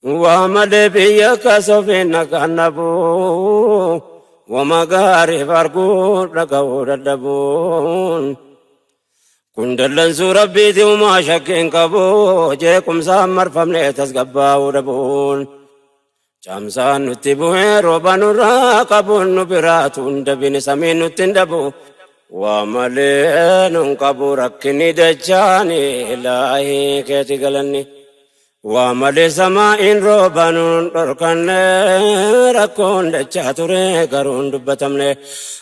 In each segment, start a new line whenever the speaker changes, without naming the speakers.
Waa malee biyya kasofiin nagaan dhabuu, wama gaariif arguun dhaga'uu dadhabuun. Kun dallansuu Rabbiiti umaa shakkiin qabu, jeequmsaan marfamne tasgabbaa'uu dhabuun. Caamsaan nutti bu'ee rooba nurraa qabuun nu biraatu hin dabine samiin nutti hin dhabu. Waa malee nun qabu rakkinni dachaani ilaahii keeti galanni. Waa malee samaa'iin rooba nun dhorkanne rakkoon dachaa ture garuu hin dubbatamne.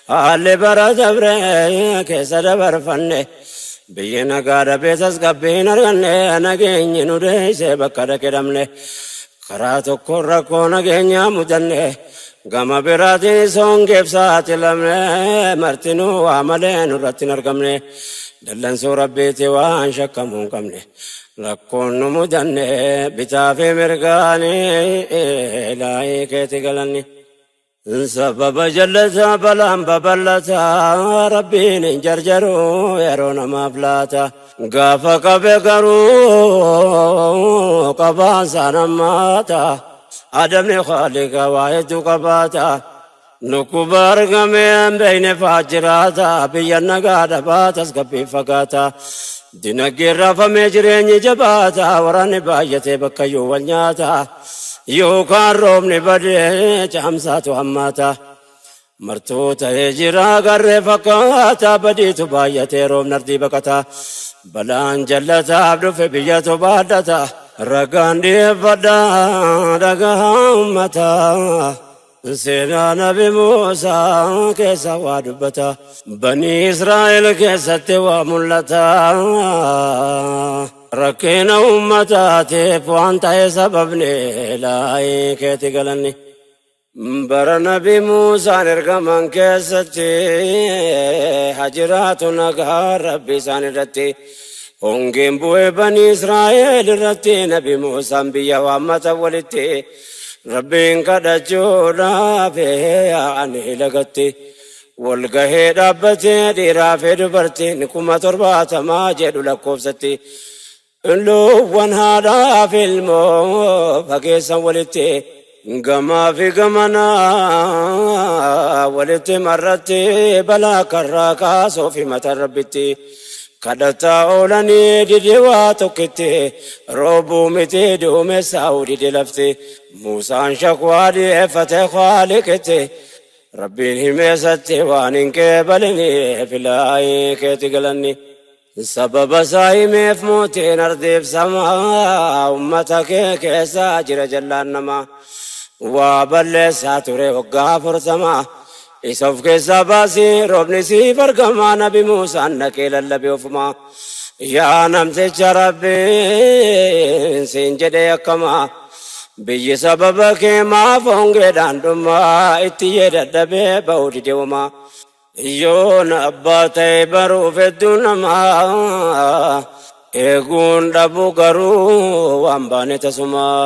Haalli bara dabre keessa dabarfanne biyyi nagaa dhabee tasgabbii hin arganne nageenyi nu deessee bakka dhaqe dhabne. Karaa tokkoon rakkoo nageenyaa mudanne gama biraatiin hongeef saaxilamne martinuu waa malee nurratti hin argamne dallansuu Rabbiiti waan shakkamuu hin qabne rakkoon nu mudanne bitaa fi mirgaanii ilaahii keeti galanni. Sababa jallataa balaan babal'ataa Rabbiin hin jarjaru yeroo namaaf laata. Gaafa qabe garuu qabaan hammaata. Adabni Khaaliqa waa hedduu qabaata. Dhukkuba argamee hin beekne fa'aa jiraata. Biyya nagaa dhabaa tasgabbii fagaata. Dinagdeen raafamee jireenyi jabaata. Waraanni baay'atee bakkayyuu wal nyaata. Yookaan roobni badee caamsaatu hammaata. Martuu ta'ee jira garree fakkaata badiitu baay'atee roobni ardii baqata. Balaan jallataaf dhufe biyyatu baadhata. Ragaan dhiyeeffadha dhagaa uummataa. Seenaa Nabi Muusaa keessa waa dubbata. Banii Israa'el keessatti waa mul'ata. Rakkina uummataatiif waan ta'e sababni ilaahii keeti galanni. Bara Nabi Muusaan ergaman keessatti hajiraatu nagaa Rabbi isaan irratti. Hongeen bu'ee Banii Israa'el irratti Nabi Muusaan biyya waammata walitti. Rabbiin kadhachuudhaaf yaa'anii lagatti. Walgahee dhaabbatee dhiiraa fi dubartiin 70,000 jedhu lakkoofsatti. Loowwan haadhaa fi ilmoo fageessan walitti. Gamaa fi gamanaa walitti marratti balaa karraa kaasuu fi mataa Rabbitti. Kadhataa oolanii dide waa tokkitti roobuu miti duumessaa'uu dide lafti. Muusaan shakwaa dhiyeeffate Khaaliqitti. Rabbiin himeessatti waan hin qeebaliniif ilaahii keeti galanni. Sababa isaa himeef mootiin ardiif samaa ummata kee keessa jira jallaan namaa. Waa balleessaa ture waggaa 40 isa of keessaa baasii roobni siif argamaa Nabi Muusaan dhaqee lallabe ofumaa. Yaa namticha Rabbiin siin jedhee akkamaa biyyi sababa kee maaf hongeedhaan dhumaa itti yee dadhabee ba'uu dide homaa. Yoon abbaa ta'e baruuf hedduu namaa eeguun dhabu garuu waan baane tasumaa.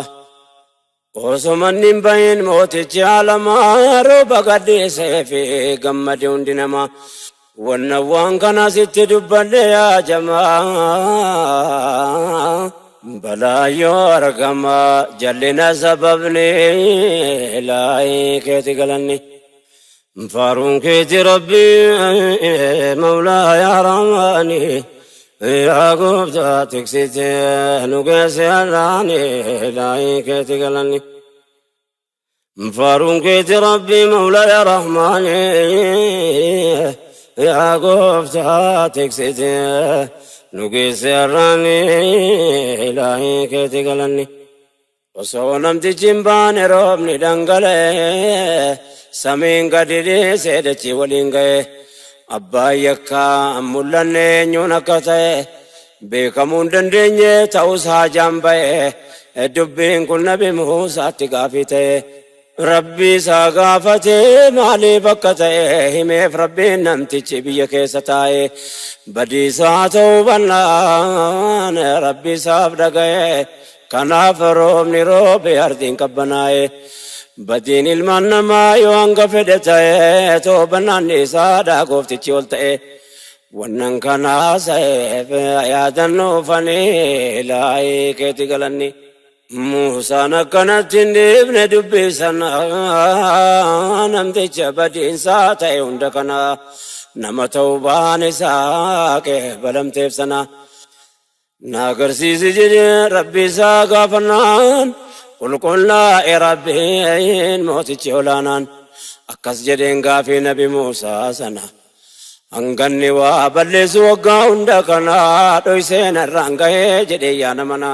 Osoo manni hin bahin mootichi alamaa rooba gadhiisee fi gammade hundi namaa. Wanna waan kana sitti dubbadhe yaa jamaa. Balaa yoo argama jallina sababni ilaahii keeti galanni. Faaruun keeti Rabbi Mawlaa yaa Rahmaani yaa gooftaa tiksite nu geesse har'aani ilaahii keeti galanni. Faaruun keeti Rabbi Mawlaa yaa Rahmaani yaa gooftaa tiksite nu geesse har'aani ilaahii keeti galanni. Osoo namtichi hin baane roobni dhangala'ee samiin gadi dhiisee dachii waliin ga'e. Abbaan yakkaa mul'anne eenyuun akka ta'e beekamuu hin dandeenye ta'us haajaan ba'e. Dubbiin kun Nabi Muusaatti gaafii ta'e. Rabbi isaa gaafatee maaliif akka ta'e himeef Rabbiin namtichi biyya keessa taa'e. Badiisaa ta'uu bannaan Rabbi isaaf dhaga'e. Kanaaf roobni roobe ardiin qabbanaa'e. Badiin ilmaan namaa yoo hanga fedhe ta'e toobannaan isaadha gooftichi ol ta'e. Wannan kanaa sa'eef yaadannoo fanii ilaahii keeti galanni. Muusaan akkanatti hin dhiifne dubbii sana, namticha badiinsaa ta'e hunda kana, nama tawbaan isaa qeebalamteef sana. Na agarsiisi jedhee Rabbi isaa gaafannaan, qulqullaa'e Rabbiin mootichi olaanaan. Akkas jedheen gaafii Nabi Muusaa sana. Hanganni waa balleessu waggaa hunda kana dhoysee narraan gahee jedhee yaa namana.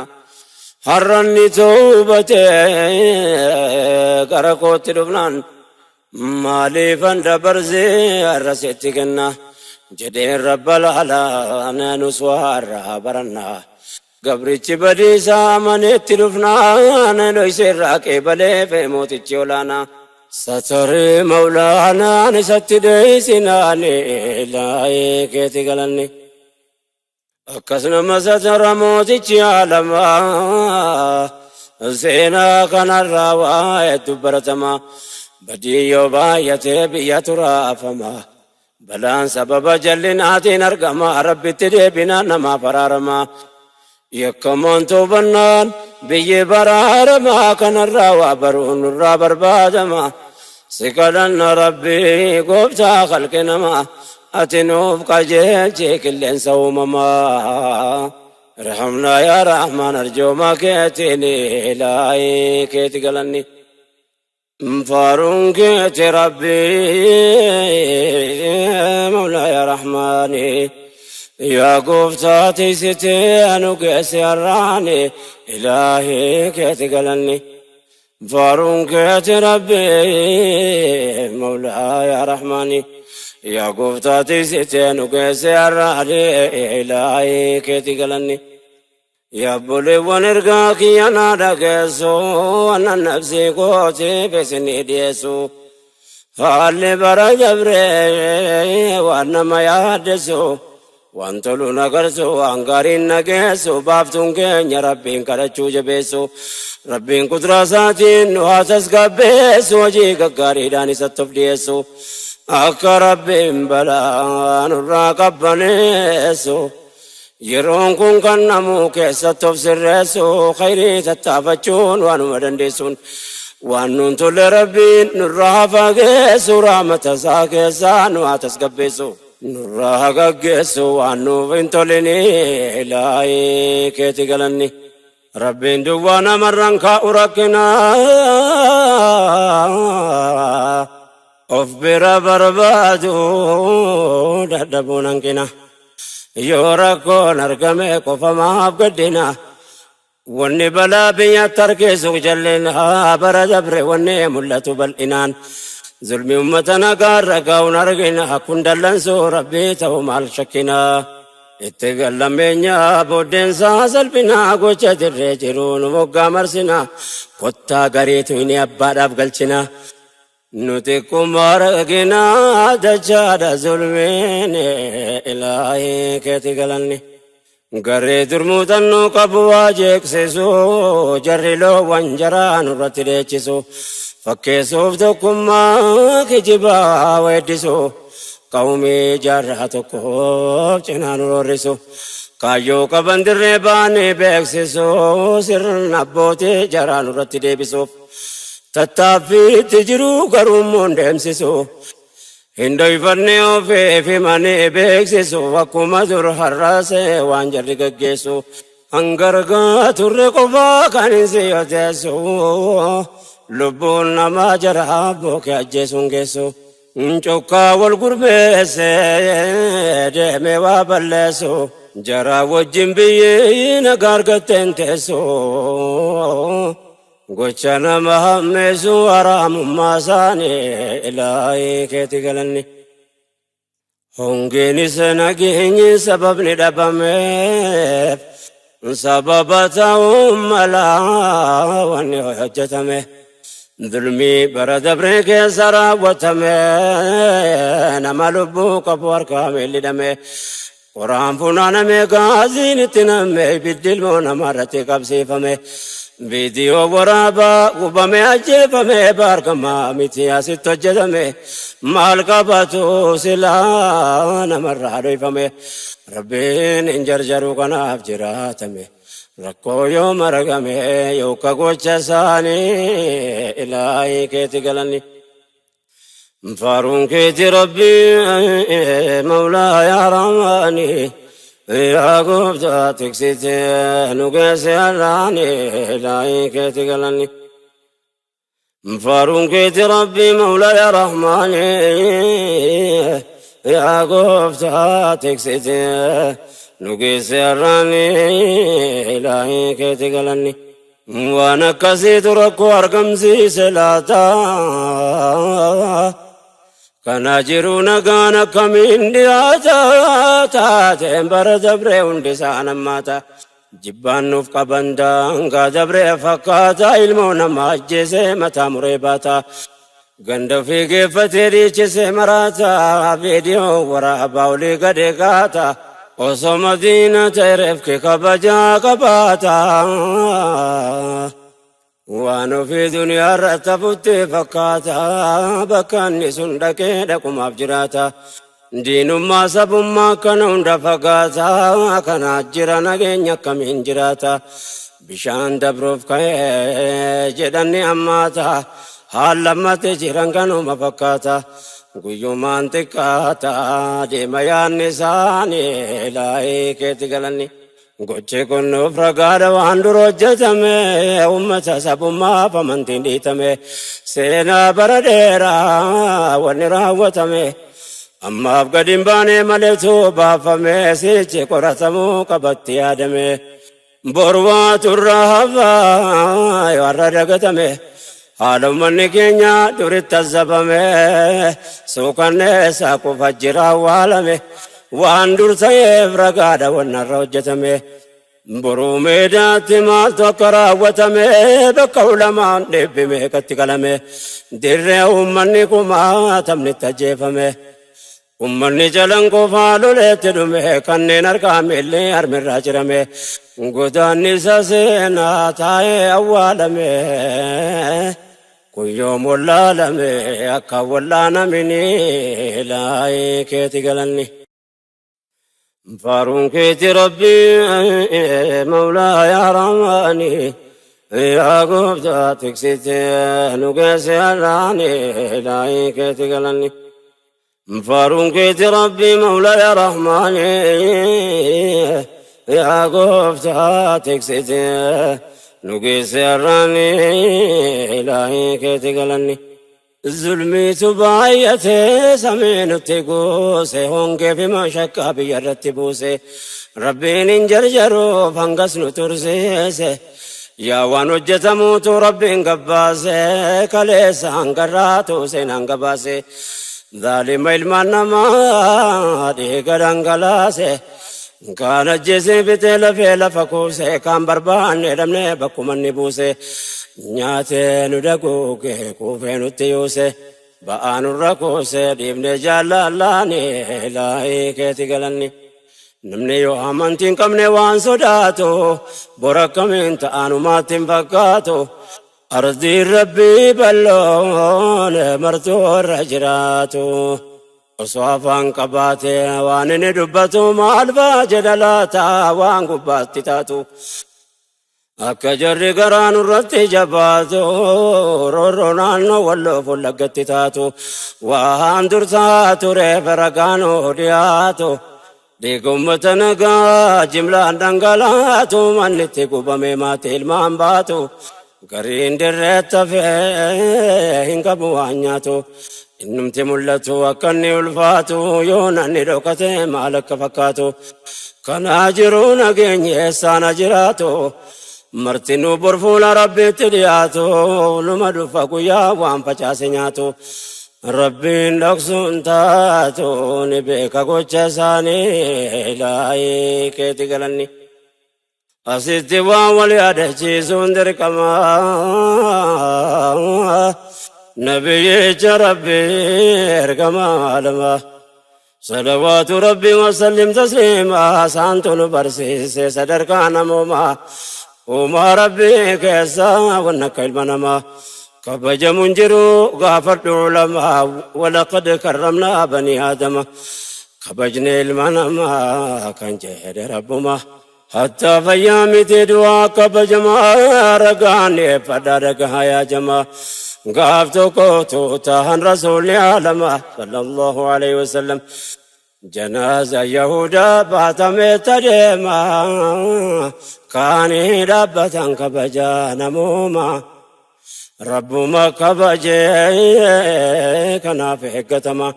Har'anni tawbatee gara kootti dhufnaan, maaliifan dabarsee har'a sitti kenna jedheen Rabbal alaa. Nus waa irraa baranna. Gabrichi badiisaa amaneetti dhufnaan, dhoysee irraa qeebalee mootichi olaanaa. Sataree Mawlaanaan isatti dheeysinaan, ilaahee keeti galanni. Akkas nama satara mootichi aalamaa, seenaa kanarraa waa hedduu baratama. Badii yoo baay'atee biyya turaafama. Balaan sababa jallinaatiin argama, Rabbitti deebinaan namaaf araarama. Yakkamaan toobannaan biyyi baraarama, kanarraa waa baruun nurraa barbaadama. Si kadhanna Rabbii gooftaa khalqi namaa, ati nuuf qajeelchi qilleensa uumamaa. Irhamnaa yaa Rahmaan arjooma keetiin, ilaahii keeti galanni. Faaruun keeti Rabbii Mawlaa yaa Rahmaani. Yaa gooftaa tiisitee anu geesse har'aani, ilaahii keeti galanni. Faaruun keeti Rabbii Mawlaa yaa Rahmaani. Yaa gooftaa tiisitee anu geesse har'aani, ilaahii keeti galanni. Yaa obboleewwan, ergaa kiyya naa dhageessu, annan nafsii kootiif isinii dhiyeessu. Haalli bara dabree waan nama yaaddessu, waan tolu nagarsu, waan gaariin nageessu, baaftuun keenya Rabbiin kadhachuu jabeessu. Rabbiin kuduraa isaatiin nu haa tasgabbeessu, hojii gaggaariidhaan isatti of dhiyeessu. Akka Rabbiin balaa nurraa qabbaneessu. Yeroon kun kan namuu keessatti of sirreessu, khayrii tattaafachuun waanuma dandeessuun. Waan nuun tolle Rabbiin nurraa haa fageessu, rahmata isaa keessaa nu haa tasgabbeessu. Nurraa haa gaggeessu waan nuuf hin tolini, ilaahii keeti galanni. Rabbiin duwwaa namarraan kaa'u rakkina. Of bira barbaadu dadhabuun hanqina. Yoo rakkoon argame qofa maaf gaddina? Wanni balaa biyyatti harkisu jallina, bara dabre wanni mul'atu bal'inaan. Zulmi ummata nagaarra gaa'uun argina, kun dallansuu Rabbii ta'u maal shakkina? Itti gallameenya booddeensaa salphina, gocha dirree jiru nu moggaa marsina. Kottaa gareetu inni abbaadhaaf galchina. Nuti kuma argina dachaadha zulmiin, ilaahii keeti galanni. Garee durmuutannoo qabu waa jeeqsisu, jarri loowwan jaraa nurratti dheechisu. Fakkeessuuf tokkummaa kijibaa weeddisu. Qawmii jaarraa tokkoof cinaa nu roorrisu. Kaayyoo qaban dirree baanii beeksisu, sirna abbootii jaraa nurratti deebisuuf. Tattaaffiitti jiru garuu immoo hin deemsisu. Hin dhoyfanne ofiif himanii beeksisu, akkuma dur har'aasee waan jarri gaggeessu. Hangargaa turre qofaa kan hin siyoteessu. Lubbuun namaa jara bookee ajjeesuun geessu. Cokkaa wal gurmeesse deemee waa balleessu. Jara wajjin biyyi nagaa argatteen teessu. Gocha nama hammeessu haraamummaa isaanii, ilaahii keeti galanni. Hongeenis nageenyi sababni dhabameef, sababa ta'uu mala wanni hojjetame. Zulmii bara dabree keessa raawwatame, nama lubbuu qabu harkaa miillidhame. Qoraan funaaname, gaaziin itti namme, ibiddi ilmoo namarratti qabsiifame. Viidiyoo waraabaa gubame, ajjeefame, baargamaa miti asitti hojjetame. Maal qabatu silaa namarraa dhoyfame? Rabbiin hin jarjaru, kanaaf jiraatame. Rakkoo yoo maragame yookaan gocha isaanii ilaahii keeti galanni. Faaruun keeti Rabbii Mawlaa yaa Rahmaani yaa gooftaa tiksitee nu geesse har'aani ilaahii keeti galanni. Faaruun keeti Rabbii Mawlaa yaa Rahmaani yaa gooftaa tiksitee nu geesse har'aani ilaahii keeti galanni. Waan akkasiitu rakkoo argamsiise laata. Kana jiru nagaan akkamiin dhiyaata taateen bara dabree hundi isaan hammaata. Jibbaan nuuf qaban daangaa dabree fakkaata ilmoo nama ajjeesee mataa muree baata. Ganda ofii geeffatee dhiichisee maraata viidiyoo waraabaa olii gadee kaata. Osoo madiina ta'e reefki kabajaa qabaata. Waan ofii duniyaa irratti hafutti fakkaata bakka inni sun dhaqee dhaqumaaf jiraata. Diinummaa sabummaa kana hunda fagaata kana jira nageenya akkamiin jiraata. Bishaan dabruuf ka'ee jedhanni hammaata haala ammatti jiran kanuma fakkaata. Guyyumaan xiqqaata deema yaadni isaanii ilaahii keetti galanni. Gochi kun nuuf ragaadha waan dura hojjetame uummata sabummaaf amantiin dhiitame seenaa bara dheeraa wanni raawwatame ammaaf gadi hin baane maleetu baafame sichi qoratamuu qabatti yaadame boru waatu irraa hafaa yoo har'a dagatame haala uummanni keenya duritti azzabame suukanneessaa kufa jira awwaalame waan dur ta'eef ragaadha wanna irra hojjetame. Boruu meedaatti maaltu akka raawwatame bakka ulamaan dhibbi meeqatti qalame dirree uummanni kumaatamni itti ajjeefame. Uummanni jalan qofaa loleetti dhume kanneen harkaa miilli harmirraa cirame godaanni isa seenaa taa'ee awwaalame. Kun yoom wallaalame akka wallaanamini ilaahii keeti galanni. Faaruun keeti Rabbii Mawlaa yaa Rahmaani yaa gooftaa tiksitee nu geesse har'aani ilaahii keeti galanni. Faaruun keeti Rabbii Mawlaa yaa Rahmaani yaa gooftaa tiksitee nu geesse har'aani ilaahii keeti galanni. Zulmiitu baay'atee samii nutti goose hongee fi mashakkaa biyya irratti buuse Rabbiin hin jarjaruuf hangas nu tursiise yaa waan hojjetamuutu Rabbiin gabbaase kaleessa hangarraatu seenaan gabaase zaalima ilmaan namaa dhiiga dhangalaase kaan ajjeesee fixee lafee lafa kuuse kaan barbaanne dhabnee bakkuma inni buuse nyaatee nu daguuge kuufee nutti yuuse ba'aa nurra kuuse dhiifne jaallallaani ilaahii keeti galanni. Namni yoo amantii hin qabne waan sodaatu bor akkamiin ta'anumaatti hin fakkaatu. Ardiin rabbii bal'oon martuu irra jiraatu. Osoo afaan qabaate waan inni dubbatu maal fa'a jedha laata waan gubbaatti taatu. Akka jarri garaa nurratti jabaatu roorroo naannoo walloo fullaggatti taatu waan dur ta'aa tureef ragaan dhiyaatu. Dhiiga uummata nagaa jimlaan dhangalaatu manni itti gubame maatii ilmaan baatu. Gariin dirreetti hafee hin qabu waan nyaatu. Innumti mul'atu akka inni ulfaatu yoo namni dhokate maal akka fakkaatu. Kanaa jiru nageenyi eessaan jiraatu. Martinuu bor fuula Rabbiitti dhiyaatu. Numa dhufa guyyaa waan facaase nyaatu. Rabbiin dhoksuun taatu ni beeka gocha isaanii ilaahii keeti galanni. Asitti waan wal yaadachiisuun dirqama. Nabiyyicha Rabbii ergama alama. Salawaatu Rabbii wasallim tasliima saantu nu barsiise sadarkaa namoomaa. Uumaa Rabbii keessa wanna akka ilma namaa. Kabajamuun jiru gaafadhu ulamaa walaqad karramnaa banii aadama. Kabajne ilma namaa kan jedhe Rabbuma. Hattaa fayyaa miti du'aa kabajamaa ragaan dhiyeeffadhaa dhagahaa yaa jamaa. Gaaf tokko tuutahan rasuulli alama sallallahu alaihi wasallam. Janaaza Yahudaa baatamee tadeema kaanii dhaabbatan kabajaa namooma. Rabbuma kabajee kanaaf eeggatama.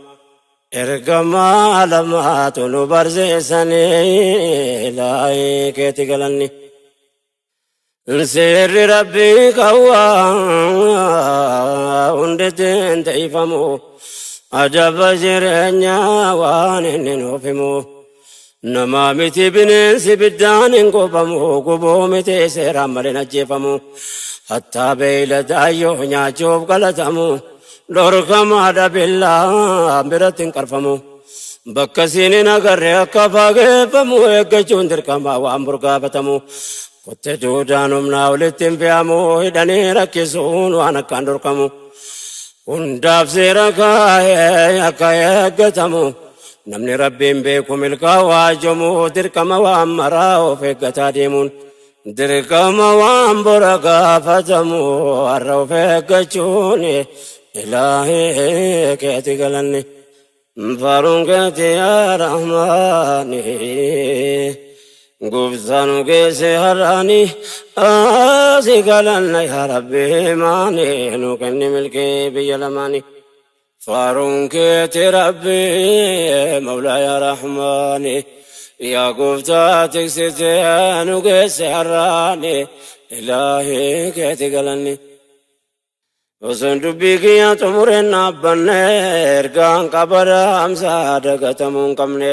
Ergamaa lamaatu nu barsiisanii laayii keeti galanni. Seerri Rabbii qawwaa hundittiin ta'ifamu. Ajaba jireenyaa waan inni nuuf himu. Namaa miti bineensi biddaan hin gubamu, gubuu miti seeraan malee hin ajjeefamu. Hattaa beeyladaayyoo nyaachuuf qalatamu, dhorkamaadha billaa biratti hin qarfamu. Bakka siin hin agarre akka fageeffamu eeggachuun dirqama waan burgaafatamu. Kotte duudaan humnaa olitti hin fe'amu, hidhanii rakkisuun waan akkaan dhorkamu. Hundaaf seera kaa'ee akka eeggatamu. Namni Rabbiin beeku milkaa'u waajomu dirqama waan maraa of eeggataa deemuun. Dirqama waan bora gaafatamu har'a of eeggachuun ilaahee keeti galanni. Faaruun keeti yaa Rahmaani. Gooftaan geesse har'aani asi galanna yaa Rabbi maani nu kenni milkii biyya lamaani. Faaruun keeti Rabbi Mawlaa yaa Rahmaani. Yaa gooftaa tiksitee nu geesse har'aani ilaahii keeti galanni. Osoon dubbii kiyya xumureen dhaabbanne ergaan qabada hamsaa dagatamuu hin qabne.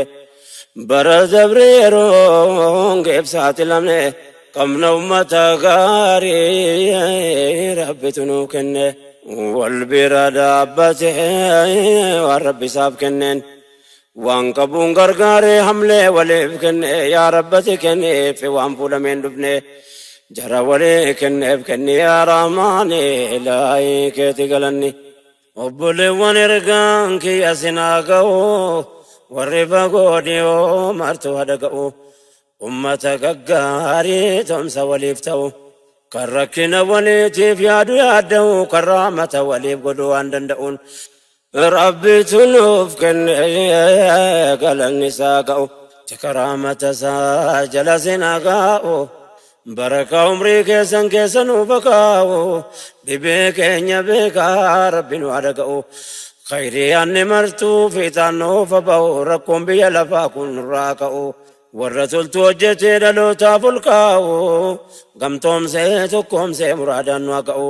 Bara dabre yeroon geef saaxilamne qabna ummata gaarii Rabbitu nuu kenne. Wal bira dhaabbate waan Rabbi isaaf kenneen. Waan qabuun gargaaree hamlee waliif kenne yaa Rabbati kenneef waan fuudhameen dhufne. Jara walii kenneef kenni yaa Rahmaani ilaahii keeti galanni. Obboleewwan ergaan kiyya sinaa ga'u warri fagoo dhiyoo martuu haa dhaga'u. Ummata gaggaarii tumsa waliif ta'u. Kan rakkina waliitiif yaadu yaadda'u kan rahmata waliif godhu waan danda'uun. Rabbitu nuuf kenne galanni isaa ga'u. Tika rahmata isaa jala sinaa ga'u. Barakaa umrii keessan keessa nuuf kaa'u. Dhibee keenya beekaa Rabbi nu haa dhaga'u. Khayrii anni martuu fiixaan nuuf ba'u rakkoon biyya lafaa kun nurraa ka'u. Warra toltuu hojjetee dhalootaaf ol kaa'u. Gamtoomsee tokkoomsee muraadaan nu haa ga'u.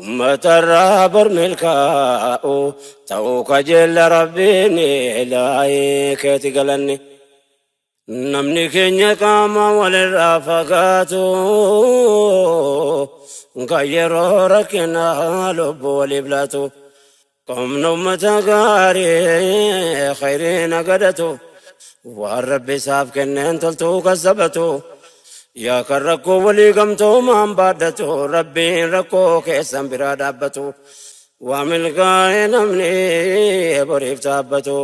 Uummatarraa bor milkaa'u ta'uu kajeella Rabbiin ilaahii keeti galanni. Namni keenya qaama walirraa fagaatu kan yeroo rakkinaa lubbuu waliif laatu. Qabna uummata gaarii khayrii nagadatu waan Rabbi isaaf kenneen toltuu kassabatu. Yaa kan rakkoo walii gamtoomaan baadhatu Rabbiin rakkoo keessan biraa dhaabbatu. Waa milkaa'e namni boriif dhaabbatu.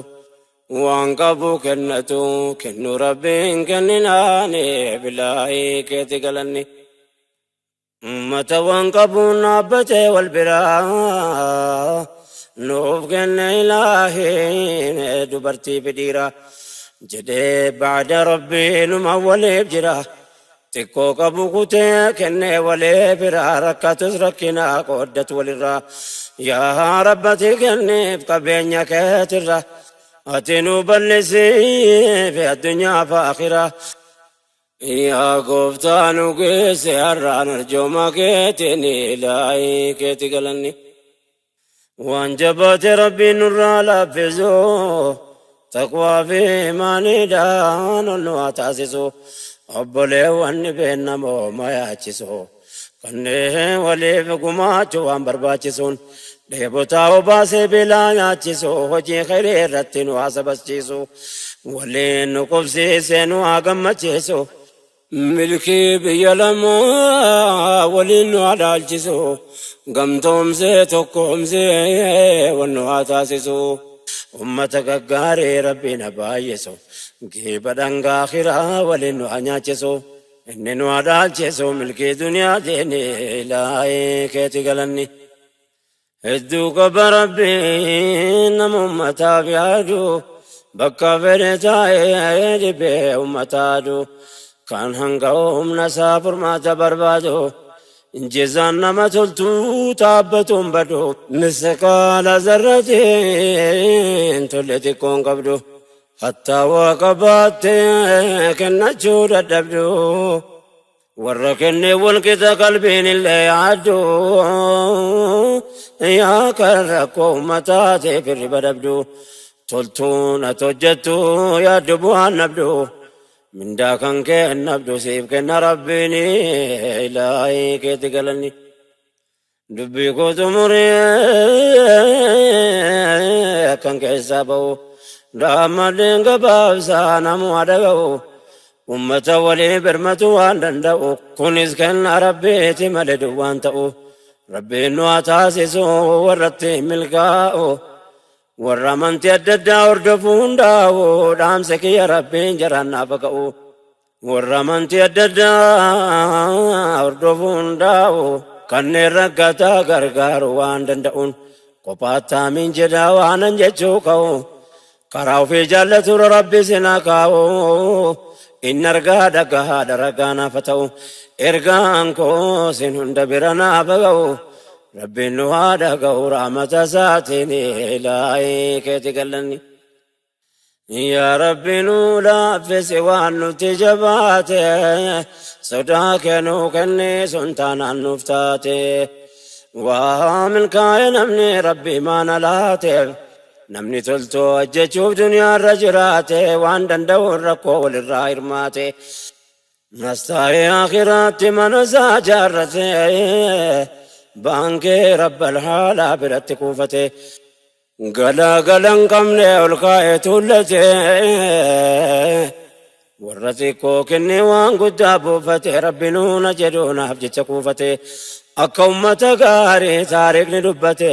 Waan qabu kennatu kennu Rabbiin kenninaani bilaahii keeti galanni. Uummata waan qabuun dhaabbatee wal biraa nuuf kenne ilaahiin dubartii fi dhiira jedhee ba'da Rabbii numa waliif jira. Xiqqoo qabu kutee kennee walii biraa rakkatus rakkina qooddatu walirraa. Yaa Rabbati kenniif qabeenya keetirra ati nu bal'isiif addunyaa fi akhiraa. Yaa gooftaa nu geesse har'aan arjooma keetiin ilaahii keeti galanni. Waan jabaate Rabbiin nurraa laaffisu taqwaa fi imaaniidhaan ol nu haa taasisu. Obboleewwan dhibeen namooma yaachisu. Kanneen waliif gumaachuu waan barbaachisuun dheebotaa obaasee beelaa nyaachisu hojii khayrii irratti nu haa sabachiisu. Waliin nu qubsiisee nu haa gammachiisu. Milkii biyya lamaa waliin nu haa dhaalchisu. Gamtoomsee tokkoomsee wal nu haa taasisu. Ummata gaggaarii Rabbiin haa baay'isu. Geeba dhangaa akhiraa waliin nu haa nyaachisu. Inni nu haa dhaalchisu milkii duniyaatiin ilaahii keeti galanni. Hedduu qaba Rabbiin nama ummataaf yaadu. Bakka fedhe taa'ee dhibee ummataadu. Kan hanga humna isaa furmaata barbaadu. Jezaan nama toltuu taabbatuun badu. Misqaala zarratiin tolle xiqqoon qabdu. Hattaa waa qabaattee kennachuu dadhabdu. Warra kennee wal qixa qalbiin illee yaaddu. Yaa kan rakkoo uummataatiif hirriba dhabdu. Toltuun ati hojjettu yaaddu bu'aan dhabdu. Mindaa kan kee nabdu siif kenna Rabbiin ilaahii keeti galanni. Dubbii koo xumuree akkan keessaa ba'u. Daammadeen gabaabsaa namuu haa dhaga'u. Ummata walii birmatu waan danda'u. Kunis kenna Rabbiiti malee duwwaan ta'u. Rabbiin nu haa taasisu warratti milkaa'u. Warra amantii adda addaa hordofu hundaa'u dhaamsa kiyya Rabbiin jaraan naaf ga'u. Warra amantii adda addaa hordofu hundaa'u kanneen rakkataa gargaaru waan danda'uun kophaatti amiin jedhaa waanan jechuu ka'u. Karaa ofii jaallatu Rabbi sinaa kaa'u. Inni argaa dhagahaadha ragaa naaf ta'u. Ergaan koo sin hunda bira naaf ga'u. Rabbiin nu haa dhaga'u rahmata isaatiin ilaahii keeti galanni. Yaa Rabbi nu laaffisi waan nutti jabaate sodaa kee nuu kenni sun taanaan nuuf taate. Waa milkaa'e namni Rabbi maana laateef namni toltoo hojjechuuf duniyaarra jiraate waan danda'uun rakkoo walirraa hirmaate. Nastaa'ee akhiraatti mana isaa jaarrate baankee rabbal haalaa biratti kuufate. Galaa galan qabne ol kaa'ee tuullate. Warra xiqqoo kennee waan guddaa buufate Rabbi nuuna jedhu naaf jecha kuufate. Akka ummata gaarii taariikni dubbate.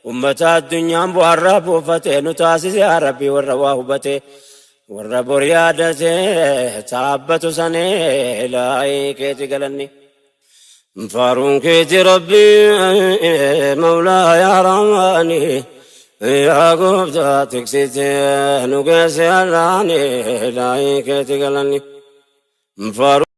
Ummata addunyaan bu'aarraa buufate nu taasise yaa Rabbi warra waa hubate. Warra bor yaadate taabbatu sanee ilaahii keeti galanni. Faaruun keeti Rabbi Mawlaa yaa Rahmaani. Yaa gooftaa tiksite nu geesse Allaani ilaahii keeti galanni. Faaruun